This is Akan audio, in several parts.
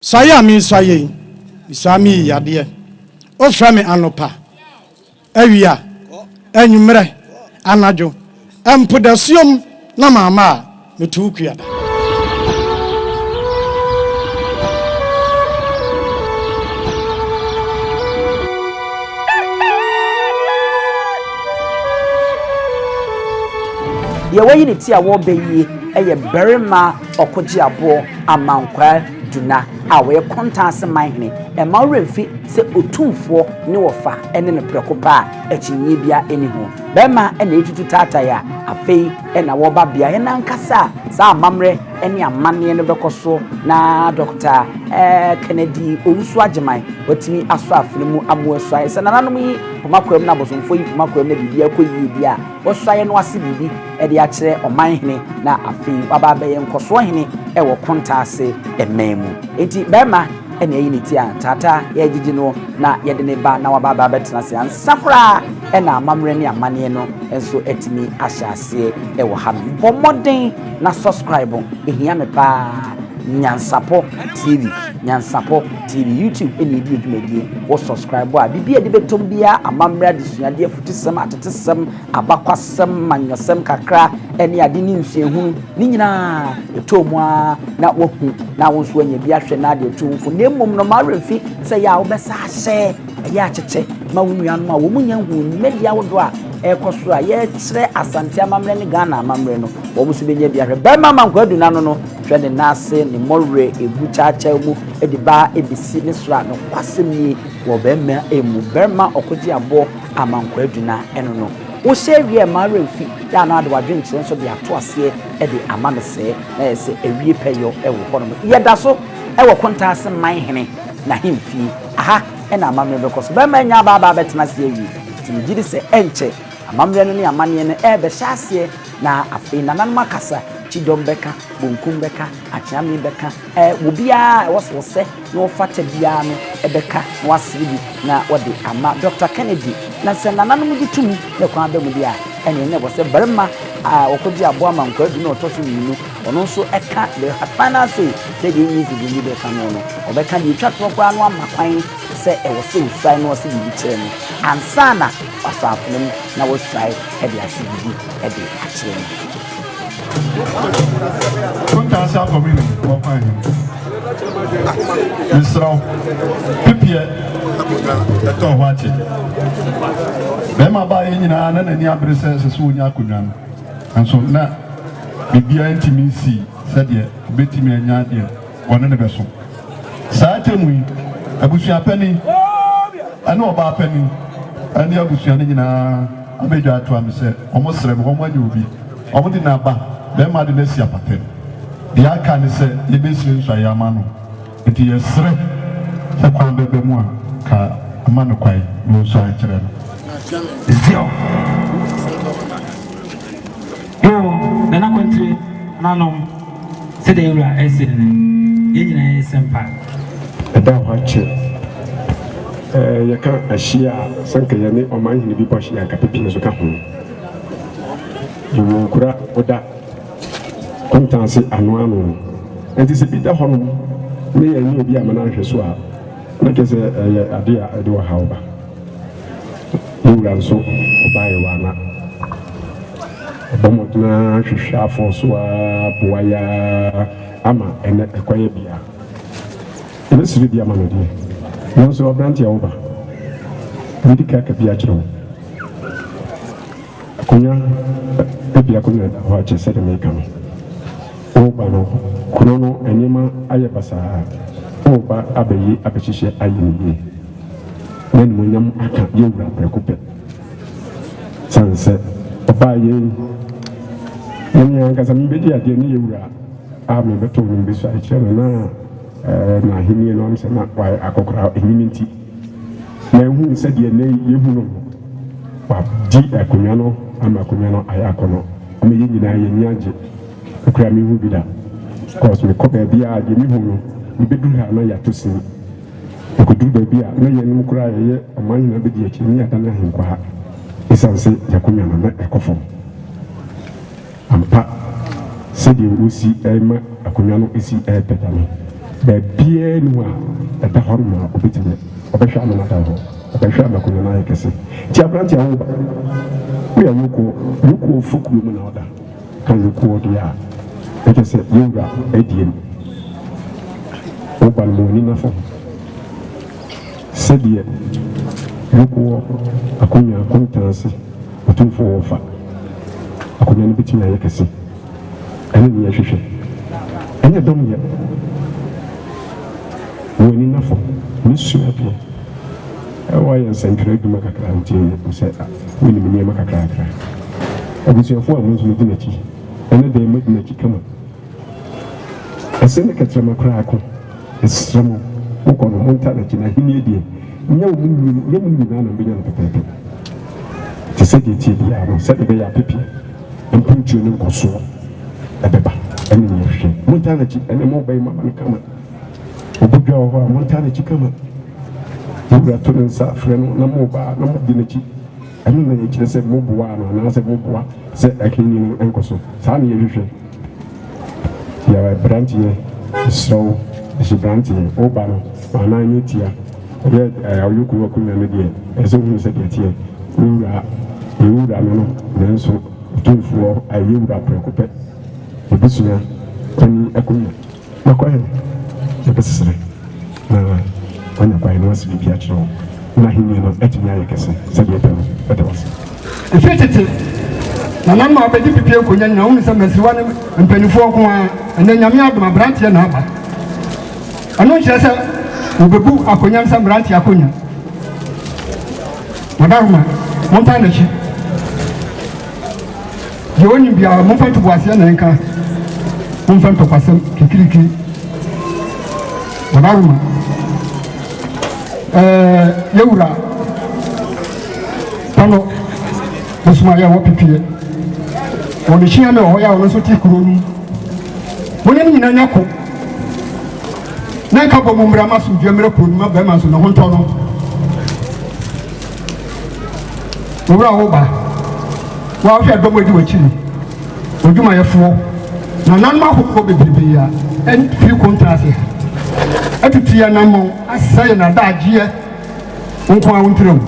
Suaeɛ a meresua yei, mesua meyi yadeɛ. Wofrɛ me anɔpa, awia, anwummerɛ, anadwo, mpo dasuom na mamma a, meto wo kuada. Deɛ wayi ne ti a wɔrebɛ yie yɛ barima ɔkogyeaboɔ Amankwaa Duna a ɔyɛ Kontaase manhene. Mma wo werɛ mfi sɛ Otumfoɔ ne wɔfa ne no prɛko pɛ a akyinnyeɛ biara nni ho. Barima na ɛretutu taatae a afei na wɔreba beaeɛ no ankasa a saa amammerɛ ne amanneɛ no bɛkɔ so na Dɔkta Kennedy Owusu Agyeman watumi asɔ afene mu amoa asuaeɛ. Sɛ nananom yi poma kwam na abosomfoɔ yi poma kwam na biribi akɔ yie deɛ a, wɔasuaeɛ no ase biribi de akyerɛ ɔmanhene na afei waba abɛyɛ nkɔsoɔ hene wɔ Kontaase man mu. Enti barima na ayi ne ti a taataa yɛregyegye no na yɛde no ba na waba abɛtena ase ansa koraa na amammerɛ ne amanneɛ no nso atumi ahyɛ aseɛ wɔ hanom. Bɔ mmɔden na subscribe, ɛhia me paa. Nyansapɔ TV, Nyansapɔ TV, YouTube na ɛdi dwumadie. Wo subscribe a, biribi a ɛde bɛtɔm biara, amammerɛ, adesuadeɛ, afutusɛm, atetesɛm, abakwasɛm, manyɔsɛm kakra ne ade ne nsuahunu, ne nyinaa ɛtɔɔ mu ara na woahu na wo nso woanya bi ahwɛ na ade atu wo fo. Na mmom no, ma werɛ mfi sɛ ɛyɛ a wobɛsa ahyɛ, ɛyɛ akyekyɛ ma wo nuanom a wɔn nnya nhuu nnwumadie ahodoɔ a ɛrekɔ so a yɛrekyerɛ Asante amammerɛ ne Ghana amammerɛ no, wɔn nso bɛnya bi ahwɛ. Barima Mankwaa Adu n'ano no, hwɛ ne nan ase, ne mmɔwerɛ ɛgu kyaakyaa mu de ba bɛsi ne soro a, nokwasɛm nie, wɔ barima mu, barima ɔkogye aboɔ Amankwaa Aduna ɛno no wohyɛ wie a mma werɛ mfi yɛ a na wode w'adwenkyerɛ nso de ato aseɛ de ama me sɛɛ na ayɛ sɛ awie pɛyɔ wɔ hɔ nom. Yɛda so wɔ Kontaase man hene n'ahemfie. Aha na amammerɛ bɛkɔ so. Bɛrima anya aba aba abɛtena ase awie nti megye di sɛ ɛnkyɛ amammerɛ no ne amanneɛ no ɛrebɛhyɛ aseɛ na afei nananom akasa, kyidɔm bɛka, bonkum bɛka, akyeame bɛka, Ɛ, obiara a ɛwɔ sɛ ɔsɛ na ɔfata biara no bɛka na wasere bi na wɔde ama Dɔkta Kennedy. Na sɛ nananom gye tom na kwan ba mu deɛ a, ɛnneɛ na ɛwɔ sɛ barima a ɔkɔgye aboa ma nkwaadu na ɔtɔ so mmienu, ɔno nso ka the final say, sɛdeɛ English dwom bi bɛka no no, ɔbɛka deɛ ɛtwa toɔ koraa no ama kwan sɛ ɛwɔ sɛ ɔsuae na ɔse biribi kyerɛ no ansa na wasɔ afena mu na wasuae de ase biribi de akyerɛ no. Kontansi akɔmini wɔ kwan he. Mesrɛ wo, pepeɛ ɛtɔɔ hɔ akyɛ. Bɛrima baeɛ nyinaa na n'ani abere sɛ ɛsɛ sɛ ɔnya akonnwa no, nanso na biribiara ntumi nsii sɛdeɛ ɔbɛtumi anya deɛ wɔne no bɛso. Saa atemmu yi, abusua panin ne ɔbaa panin ne abusua no nyinaa abɛdwa atoa me sɛ wɔsrɛ me wɔanya obi, wɔde no aba, barima de no asi apata mu. Deɛ aka ne sɛ yɛbɛsiri nsɔeɛ ama no. Enti yɛsrɛ sɛ kwan bɛba mu a, ka ma no kwan na ɔnsuae nkyerɛ no. Ziɔ. Yoo, Nana Kwantire, Nananom. Sɛdeɛ yɛn Wura se no, yɛn nyinaa yɛ sɛmpa. Ɛda hɔ akyɛ. Ɛɛ yɛka ahyia a, sɛ nka yɛne ɔmanhene bi bɔ hyia anka Pepie nso ka ho. Yɛwɔ nkuro a woda Kontanse ano ano. Ɛnti sɛ bi da hɔnom ne yɛanyɛ obi amma no anhwɛ so a, na kyerɛ sɛ ɛyɛ ade a ɛde ɔhaw ba. Yɛn Wura nso, ɔbaeɛ wɔ ana. Ɔbɔ mmɔden ara hwehwɛ afɔɔ so ara boa yɛ ara ama ɛnnɛ ɛkɔyɛ bea. Yɛbɛsrɛ bi ama no deɛ, nanso aberanteɛ a woba, medi ka ka bi akyerɛ wo. Akonnwa biako na ɛda hɔ akyɛ sɛdeɛ meka no. Woreba no, kuro no nneɛma ayɛ basaa. Woreba abɛyi abɛhyehyɛ ayɛ no yie. Na animuonyam aka yɛn wura prɛko pɛ. Esiane sɛ ɔbaa yei na me ankasa mebɛdi adeɛ ne yɛ wura a mebɛtoo no mebɛsuae kyerɛ no na n'ahennie no am sɛ na wayɛ akɔkora ɛnyini nti na ɛhu sɛdeɛ nnɛ yi yɛhu no no wagye akonnwa no ama akonnwa no ayɛ akɔnɔ ama yɛn nyinaa yɛn ani agye okura mehu bi da cause mekɔ baabi a deɛ mehu no mebɛduru ha na yɛato sini Ɛkɔduru baabi a, na yɛnom koraa a yɛyɛ ɔman nyinaa bɛdi akyire ne yɛadane ahenkwaa ɛsiane sɛ yɛakonwa no na ɛkɔ fam. Ampa, sɛdeɛ wɔsi rema akonwa no si repagya no, Baabiara nni hɔ a ɛda hɔ nom a ɔbɛtumi, ɔbɛhwɛ ama no ada hɔ, ɔbɛhwɛ ama akonnwa no ayɛ kɛse. Nti aberante a woba, woyɛ yokoɔ, yokoɔ fo kuro mu na ɔda, ka yokoɔ deɛ a, ɛkyɛ sɛ yɛwura adie no. Woba no ma w'ani nna fam. Sɛdeɛ yokoɔ akonnwa kontanse otumfoɔ wɔ fa, akonnwa no bɛtumi ayɛ kɛse. Ɛno ne yɛhwehwɛ. Ɛnyɛ dɔm yɛ. Wɔ ani nna fam ne sua adeɛ. Woayɛ nsɛntwerɛ adwuma kakra nti sɛ wonim nneɛma kakrakra. Abusuafoɔ a mo nso modi m'akyi. Ɛne dɛn moadi m'akyi kama. Ɛse ne kɛtrɛma koraa ko. Mesrɛ mo, mokɔ no montaa n'akyi. N'ahennie deɛ, nyɛ mo nyɛ mo nyinaa na mobɛnya no pɛpɛɛpɛ. Te sɛ deɛ ɛteɛ biara no, sɛdeɛ ɛbɛyɛ a pepeɛ. Mpontuo ne nkɔsoɔ bɛba ɛne nea ɛhwehwɛ. Montaa n'akyi ɛne mo ba yi mo aba no kama. Ɔbɔ dwa wɔ hɔ a montaa n'akyi kama. Mo wura to ne nsa frɛ no na mo ba a na modi n'akyi. Ɛno na yɛkyerɛ sɛ moboaa no anaasɛ moboa sɛ ahenni no nkɔ so. Saa na yɛhwehwɛ. Yɛ aberanteɛ, mesrɛ wo, hyɛ beranteɛ, wo ba no ma anan nyɛ tia. Ɛyɛ ɔyɔkuo akonnwa no deɛ, ɛsɛ sɛ wohunu sɛdeɛ ɛteɛ. Wo wura, yɛ wo wura no no, nanso Otumfoɔ a ɛyɛ wura prɛko pɛ, abusua panin akonnwa. Na kwan yɛbɛsrɛ na wanya kwan na wasi biribi akyerɛ wo na ahenni no atumi ayɛ kɛse sɛdeɛ ɛpɛ no. Meda wo ase. Ɛfiri tete, nananom a wɔbɛgye pipie nkonya nyinaa wohunu sɛ mmasiriwa ne mpanimfoɔ nko ara. Ɛnnɛ Nyame adom aberanteɛ na aba. Ɛno nkyerɛ sɛ wɔbɛbu akonya no sɛ mmeranteɛ akonya. Madaroma, montaa n'akyi. Deɛ ɔnim biara, momfa ntoboaseɛ na ɛnka, momfa ntɔkwasɛm kikirikiri. Madaroma, ɛɛ yɛwura tɔnɔ bosoma yɛ wɔ pipiɛ. Wɔn hyia me wɔ hɔ yɛ a ɔno nso te kuro no mu. Mo ne no nyinaa nya ko. Na nka bɔ mu mmra ma asomdwoeɛ mmra kuro no ma bɛrima nso ne ho ntɔ no. Owura wo ba, woahwɛ dɔm adi w'akyi, odwumayɛfoɔ, nananom ahodoɔ bebrebe a ɛmfiri kontaa ase ha atutu yɛn anammɔn asɛe yɛn adagyeɛ. Wo nko ara wo ntira mu.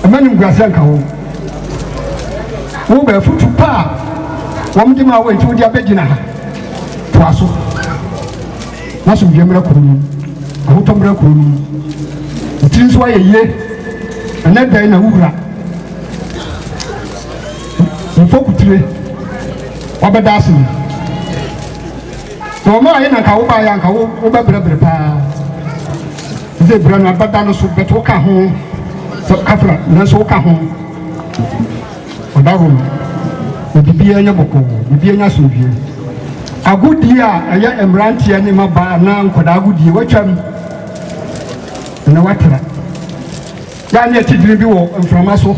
Mma animguaseɛ nka wo. Wo ba afutu pa a wɔn de maa wo nti wode abɛgyina ha. Toa so. Na asomdwoeɛ mmra kuro no mu. Ahotɔ mmra kuro no mu. Wo tiri nso ayɛ yie. Ɛnɛ da yi na wo wura. Mfokutire wabɛda ase yi. Sɛ wɔn a yɛ na nka wo baayɛ anka wo wobɛbrɛbrɛ paa. Sɛ brɛ no abɛda no so bɛt woka ho sɛ kafra nanso woka ho. Ɔda hɔ no na biribiara nyɛ bɔkɔɔ, biribiara nyɛ asomdwie. Agodie a ɛyɛ mmeranteɛ ne mmabaa anaa nkwadaa agodie watwam na watra. Yɛ a ne atitire bi wɔ mframa so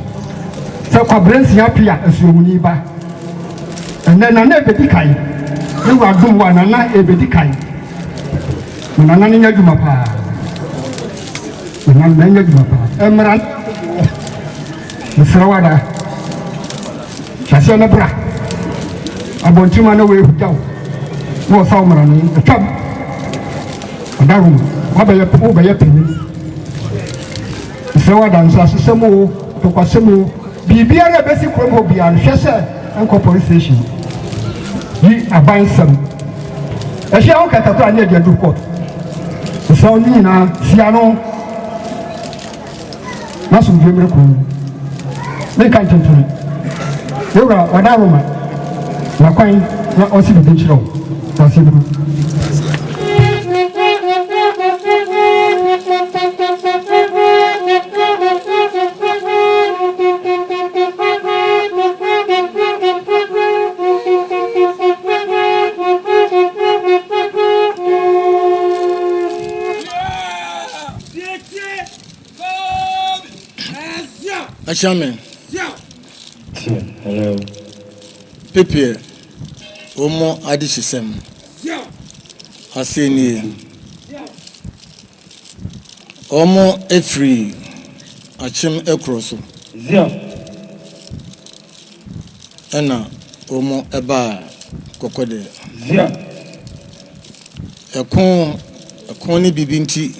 sɛ kwabrɛ nsia pia asuohuni ba. Ɛnnɛ Nana ɛbɛdi kan. Ne wura dom wo a Nana ɛbɛdi kan. Na Nana no nyɛ adwuma paa. Nana no nyɛ adwuma paa. Mmara no mesrɛ wo ada. Hyɛseɛ no bra. Abɔnten na wɔahugya wo. Na wɔsa wo mmara no atwam. Ɔda hɔ no, wabɛyɛ wobɛyɛ panyin. Mesrɛ wo ada nsasesɛm o, ntɔkwasɛm o, biribiara a ɛbɛsi kurom hɔ biara no, hwɛ sɛ ɛnkɔ police station. Yi aban nsɛm. Ɛhyɛ ho kɛkɛ koraa ne ɛde adu court. Mesrɛ wo ne nyinaa si ano. N'asomdwoe mmere kɔn mu. Menka ntentene. Me wura, wada Roma na kwan na ɔse biribi nkyerɛ wo. Dase buru. Akyame. Pepeɛ wɔn adehyesɛm aseɛ nie. Wɔn firi Akyem Ɛkorɔ so ɛna wɔn baa Kɔkɔdɛ. Ɛko, ɛko ne biribi nti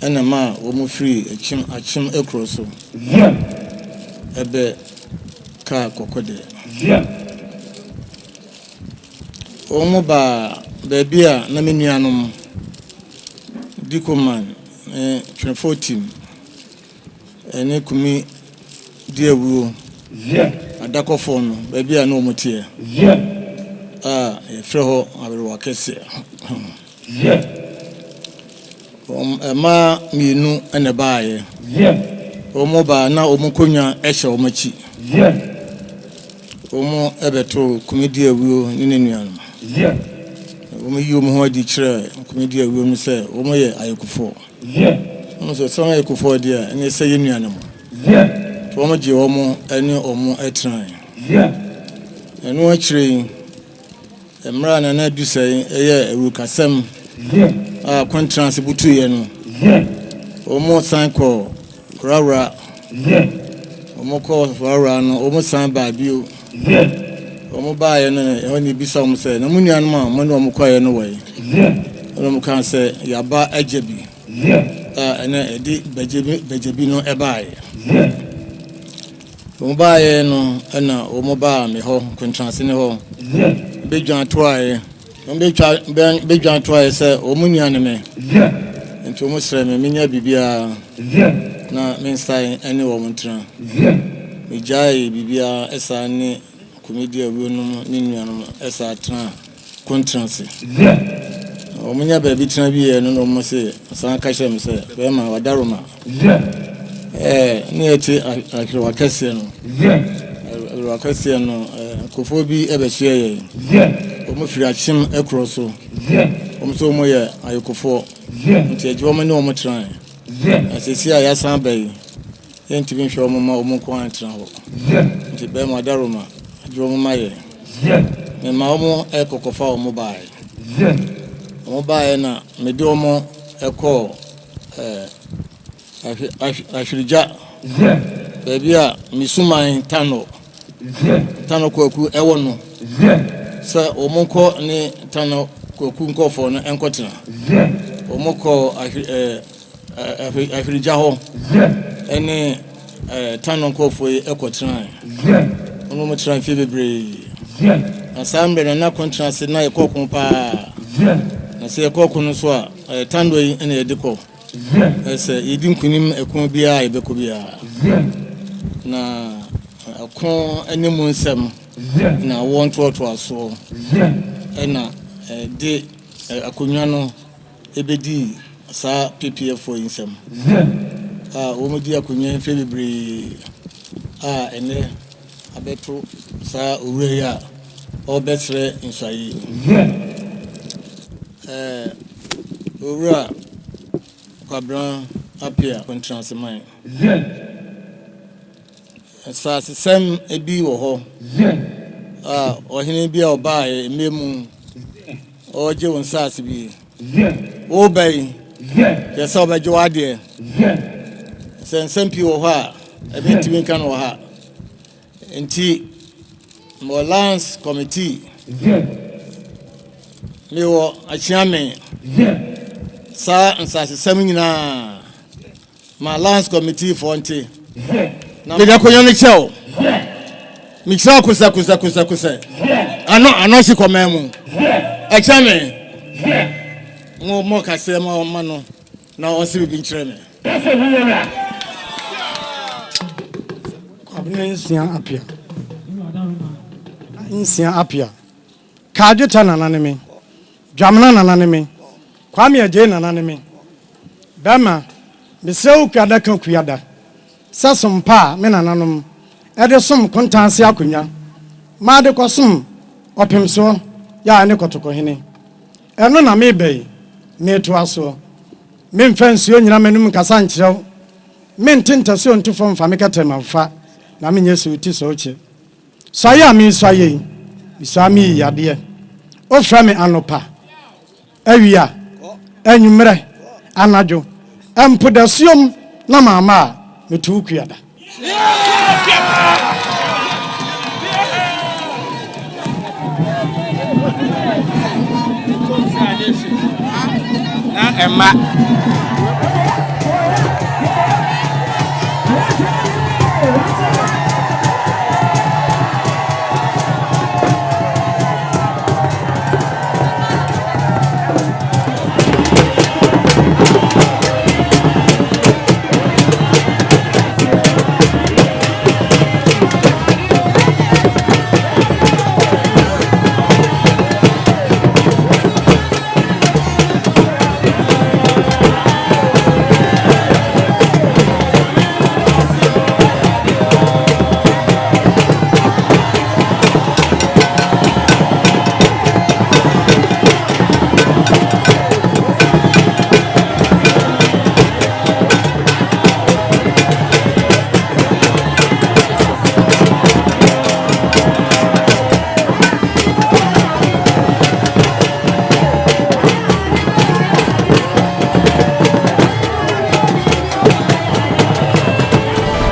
na ɛmaa wɔn firii Akyem, Akyem akuro so ɛbɛ kaa Kɔkɔdɛ. Wɔn baa baabi a na me nuanom Dikoman ne Twenefoɔ Tim ne Kumi di awuo, Adakɔfoɔ no, baabi a na wɔn teɛ a yɛfrɛ hɔ Awerewa Kɛseɛ. Wɔn mmaa mmienu na ɛbaeɛ. Wɔn baa na wɔn nkonnwa hyɛ wɔn akyi. Wɔbɛtoo Kumi di awuo ne ne nuanom. Wɔyii wɔn ho adi kyerɛɛ Kumi di awuo no sɛ wɔyɛ ayekufoɔ. Wɔn nso, sɛ wɔyɛ Kufuor deɛ a, ɛneɛ sɛ yɛn nuanom. Nti wɔn gyee wɔn ne wɔn tenae. Ɛno akyire yi, mmerɛ a Nana Adusɛe yɛɛ awurukasɛm a Kɔntrase butuiɛ no, wɔn san kɔɔ Worawora. Wɔn kɔɔ Worawora no, wɔn san baa bio. Wɔn baeɛ no, ɛhɔ na ebisa wɔn sɛ, na mo nuanom a mo ne wɔn kɔeɛ no wɔ he? Ɛna wɔn kaa sɛ, Yɛaba agya bi a ɛna ɛde bagya bi no baeɛ. Wɔn baeɛ no, ɛna wɔn baa me hɔ, Kontrase ne hɔ, bɛdwan toaeɛ. Wɔn bɛtwa bɛdwan toaeɛ sɛ wɔn nua ne me. Nti wɔn srɛ me menyɛ biribiara na mensan ne wɔn ntena. Megyaee biribiara saa ne Komedi awuo nom ne nuanom saa tenaa Kontrase. Wɔn nya baabi tena wieɛ no na wɔn se san ka kyerɛ me sɛ bɛrima wadaroma. Ɛɛ ne yɛte ahwerewa kɛseɛ no. Ahwerewa kɛseɛ no nkurɔfoɔ bi bɛsoɛ yɛn. Wɔn firi Akyem korɔ so. Wɔn nso wɔn yɛ ayokofoɔ. Nti agye wɔn ne wɔn tenae. Na seesei a yɛasan aba yi, yɛntumi nhwɛ wɔn mma wɔn nko ara ntena hɔ. Nti bɛrima Daroma, gye wɔn ma yɛn. Mema wɔn kɔkɔfa wɔn baeɛ. Wɔn baeɛ na mede wɔn kɔɔ Ahwerigya, baabi a me suman Tanɔ, Tanɔ Kwaku wɔ no, sɛ wɔn nkɔ ne Tanɔ Kwaku nkɔfoɔ no nkɔtena. Wɔn kɔɔ Ahwerigya hɔ ne Tanɔ nkɔfoɔ yi kɔtenae. Wɔn wɔn tena mfeɛ bebree. Na saa mmerɛ no na kɔntena ase na yɛkɔ ko paa. Na sɛ yɛkɔ ko no so a, Tanɔ yi na yɛde kɔ. Sɛ yɛdi nkonim ɛko biara a yɛbɛkɔ biara. Na ɛko ne mu nsɛm na awoɔ ntoatoasoɔ na ɛde akonnwa no ɛbɛdii saa PPFfoɔ yi nsam a wɔdi akonnwa yi mfeɛ bebree a ɛnnɛ abɛto saa owura yi a ɔrebɛsrɛ nsuaeɛ yi. Owura Kwabena Appiah Ntenaseman. Nsasesɛm bi wɔ hɔ a ɔhene bi a ɔbaeɛ mmerɛ mu ɔregye wo nsase bi. Woreba yi, kyerɛ sɛ ɔbɛgye w'adeɛ. Sɛ nsɛm pii wɔ hɔ a, ɛbɛntumi nka no wɔ ha. Nti, mewɔ Lands Committee, mewɔ Akyeame, saa nsasesɛm nyinaa ma Lands Committee foɔ nte. Na mede akonnwa no kyɛ wo. Mekyerɛ wo kosɛ kosɛ kosɛ kosɛ. Ano ano si kɔmɛn mu. Ɛkyɛ me. Mo mo kaseɛ ma ɔma no na ɔnse biribi nkyerɛ me. Kwabena Nsia Apia Nsia Apia Kaadweta nana ne me Dwamena nana ne me Kwame Adjei nana ne me Bɛrima mesrɛ wo kuada ka kuada Sɛ som pa a me nananom de som Kontanse akonnwa ma de kɔsom Ɔpemsoɔ yɛ a ɛne Kɔtɔkɔhene. Ɛno na mereba yi, meretoa soɔ. Memfa nsuo nnyina m'anom nkasa nkyerɛ wo, mente ntasuo nto fam mfa me kɛtrɛma mfa, na menyɛ suuti sookye. Suaeɛ a meresuaeɛ yi, mesua meyi yadeɛ. Wofrɛ me anɔpa. Awia, anwummerɛ, anadwo, mpo dasuom na mamma a, meto wo kuada. ɛmma.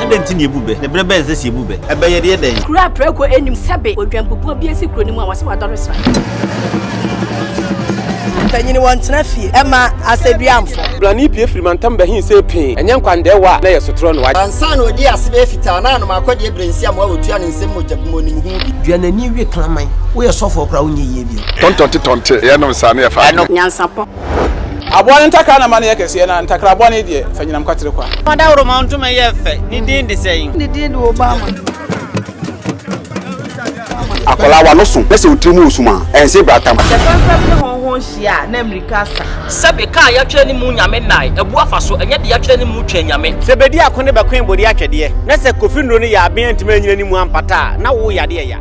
Adɛn nti na yɛbu bɛ? Na berɛ bɛn na ɛsɛ sɛ yɛbu bɛ? Ɛbɛ yɛde yɛ dɛn? Kuro a prako nnim sɛbe odwanbubuo bi asi kuro no mu a wɔse wadɔre sra. Mpanyin wɔntena fie ɛma asɛduamfo. Blani pue firi mantam bɛhe see pee, ɛnyɛ nkwandɛɛwa a na ɛyɛ sotorɔ no. Ansa na ɔdii ase bɛyɛ fitaa na anom akɔdeɛ berɛ nsi amoa wɔtua ne nsam mogya bi mu ɔnim ho bi. Dua n'ani we kraman. Woyɛ sɔfoɔ koraa wonyɛ yie bio. Tɔntɔnte tɔnte, yɛnom saa na yɛfa adwene. Nyansapɔ. Aboa no ntakra na ma no yɛ kɛseɛ, na ntakra bɔne deɛ, fa nyinam kwatere kwa. Ɔdawuroma ntoma yɛ fɛ, ne din de sɛn? Ne din de Obama. Akwadaa w'ano so na sɛ wo tiri mu wɔ sum a, ɛnse bratam. Sɛ fɛmfɛm ne hɔnho hyia a, na mmirika asa. Sɛbe, ka a yɛatwerɛ ne mu Nyame nnae, abu afa so, ɛnyɛ deɛ yɛatwerɛ ne mu Twɛn Nyame. Sɛ bedi ako ne bɛkoe bode atwɛdeɛ, na sɛ Kofi nnuro no yɛ aben antumi anyina ne mu ampata a, na wo yadeɛ ya.